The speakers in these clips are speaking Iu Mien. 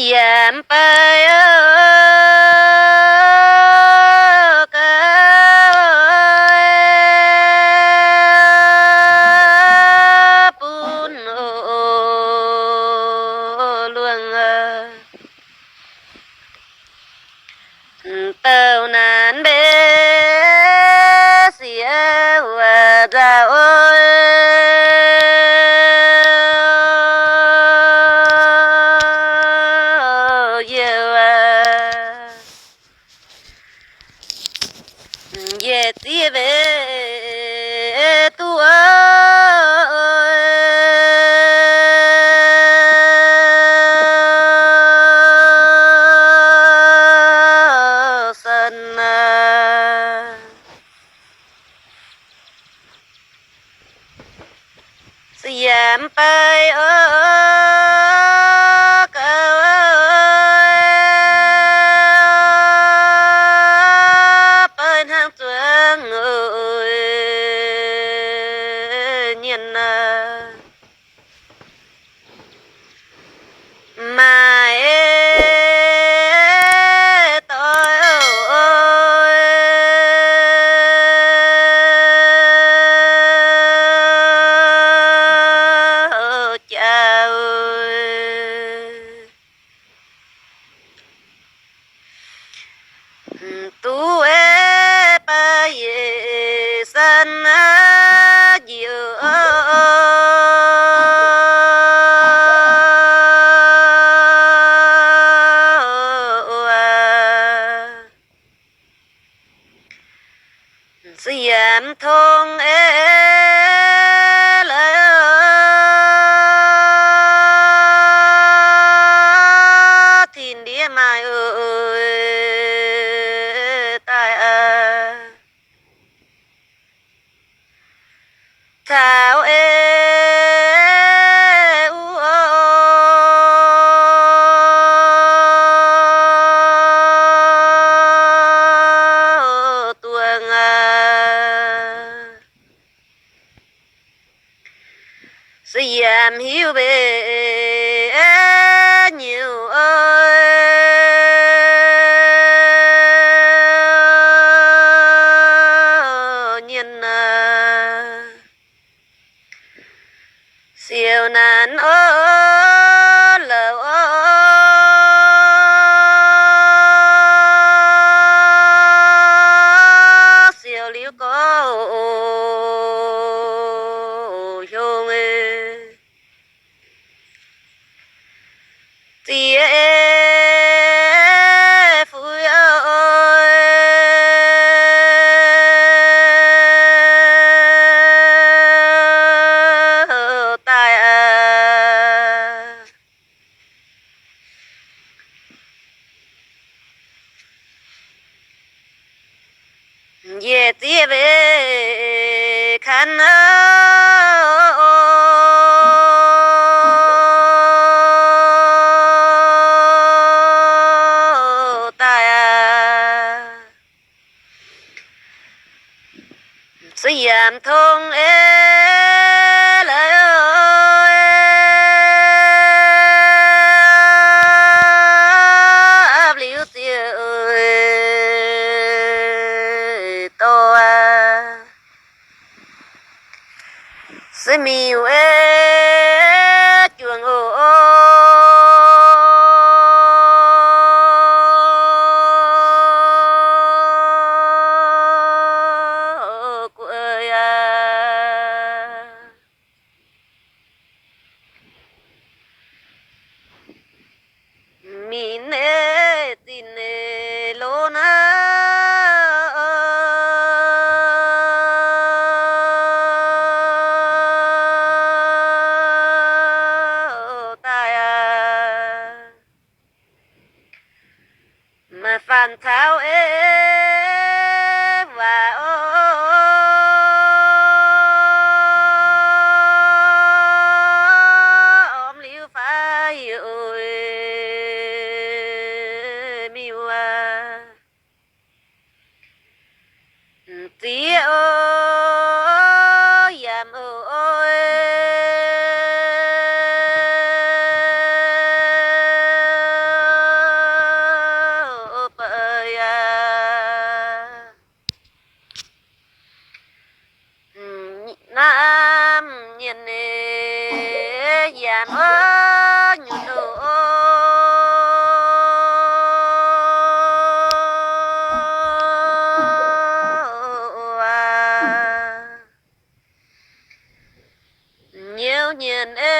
Yaac mv baac gauh bun luangh dauh naanc mbe siex waac nzauh oc. Yie aac, yie zieqv mbe duqv san aac. Se yaac mv baac oc gauh baac hnangv zuangx nyienh aac. Maaih doix jauv duqv baac yietc san njiec se yaac mv tong ei la'oc, tin-ndiev maaih oc daaih aac. Taux ei wuov duangh aac, se yaac mv hiuv mbe nyungc oc nyienh aac. Siou naanc oc la'oc, siou liuz gorx hiuv ei ziex ei fuix oc daaih aac. Yie zieqv mbe kan oc daaih aac. Se yaac mv tong ei la'oc, aapv liuz ziouc dorh aac. Se miuc ei juangc oc gu'eix aac. Minc ei zinh ei lo naaiv daaih aac. Maaih faanh taux ei waac oc, ormx liuz fai heuc miuc aac. Ziex oc, yaac oc, oc, Nyanc o, nyunc o, nyouz nyienx ei,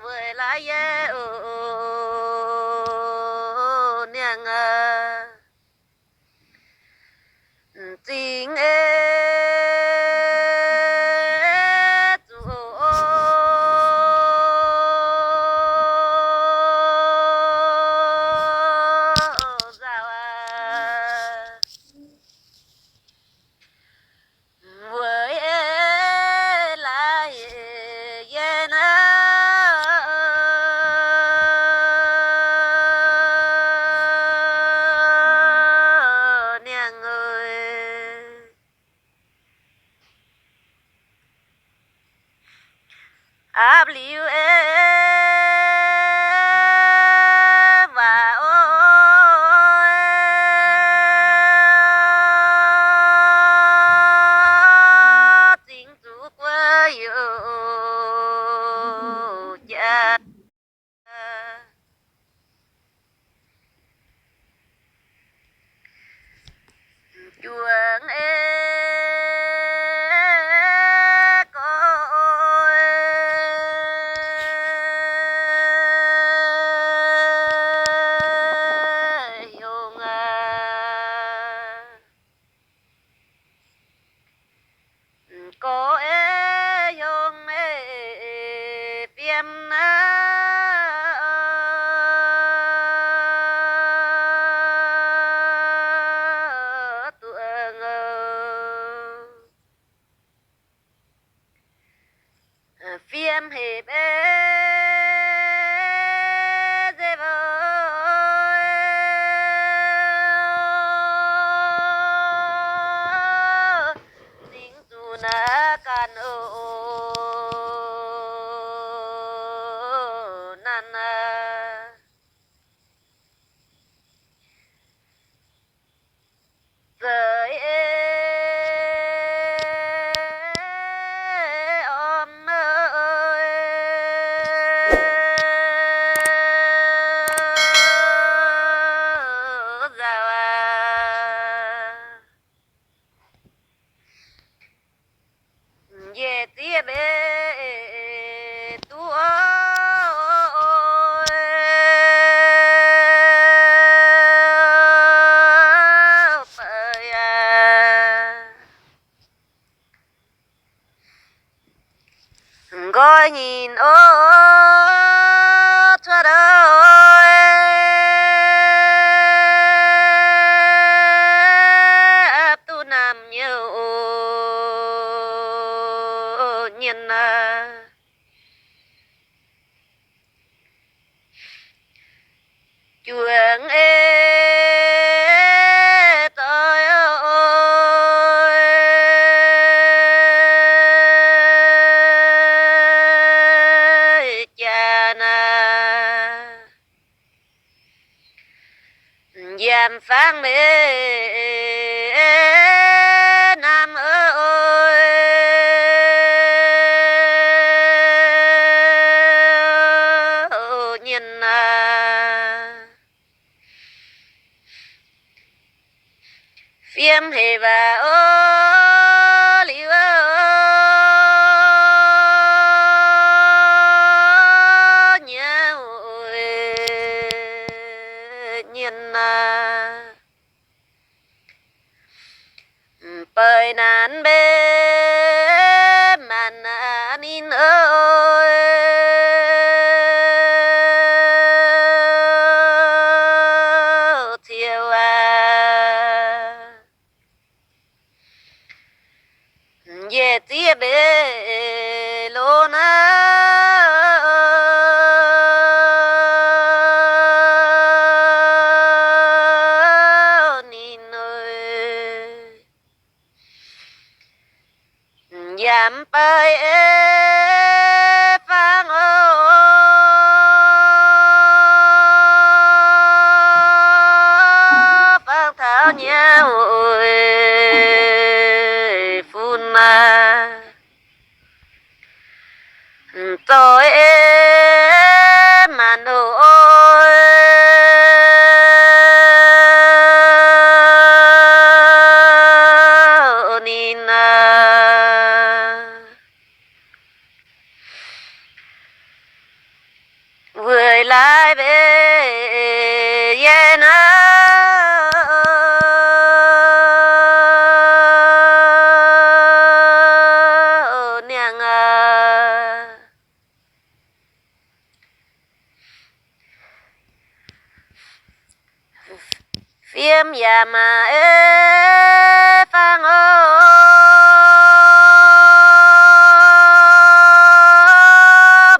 weic laaix yie o, niangh aac. M'zing ei, zuqc nzauh aac. Weic ei laaix yie naaiv niangh oc. Aapv liuz ei, waac o, zingx zuqc guei youc jaax. Juangc ei, gorx hiuv aac. Gorx ei hiuv ei, fiem naaiv duqv oc. Fiem hepc ei, nzepv ei, zingx zuqc naaiv ganh oc, nanv aac. Zeiz ei, om ei, nzauh aac. Njiec zieqv mbe duqv oc, beiv aac. Nqoi nyinh oc, cuotv oc, duqv naamh nyei oc, nyinh aac. Juangc ei, doix oc, jaax naaiv. Yaac fangx mbe naamh oc, nyinh aac. Fiem hepc waac oc, liuz oc, nyei oc, nyinh aac. Beiv naanc mbe maanc naaiv ninh oc, ciouv aac. Njiec zieqv mbe loz naaiv ninh oc. Yaac beiv ei fangx oc, fangx taux nyei Zoih maanc oc, ninh aac, weic laaix mbe yie naaiv niangh aac. Fiem yaac maaih fangx oc,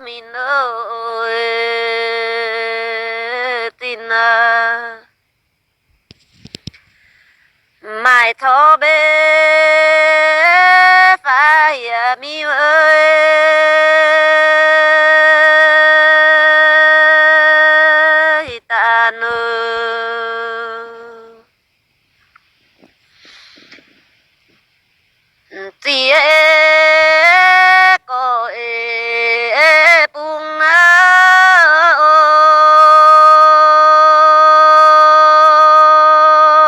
mingh oc, zinh aac. Maaih torv mbe fai yaac miuc eix, da'nov ziex gorx-youz bung naaiv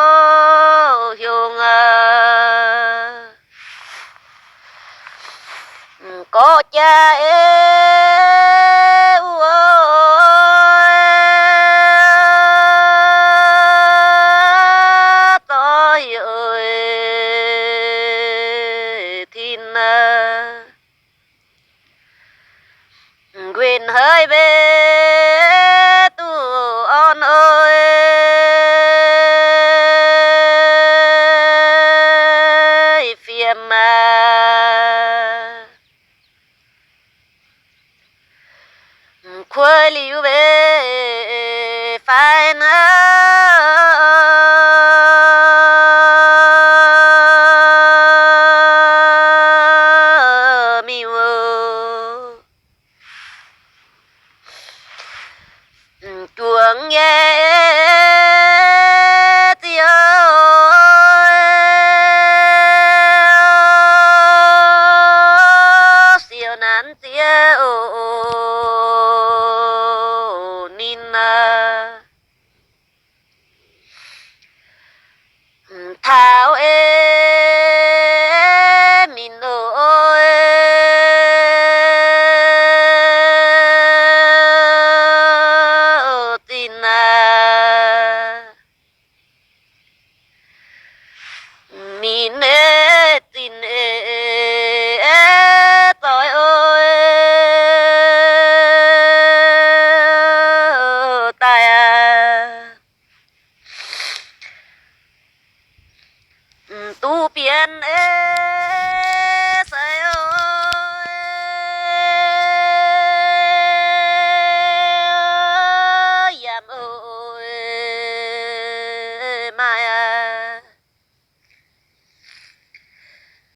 oc, hiuang aac. Gorqv jaa ei wuov, zorqv heuc tin aac, nquin haiv mbe duqv orn oc, fiem aac. Kuei liuz mbe fai naaiv miuc oc. Juangc nyei ziex, siou nanv ziex oc, ninh aac, taaix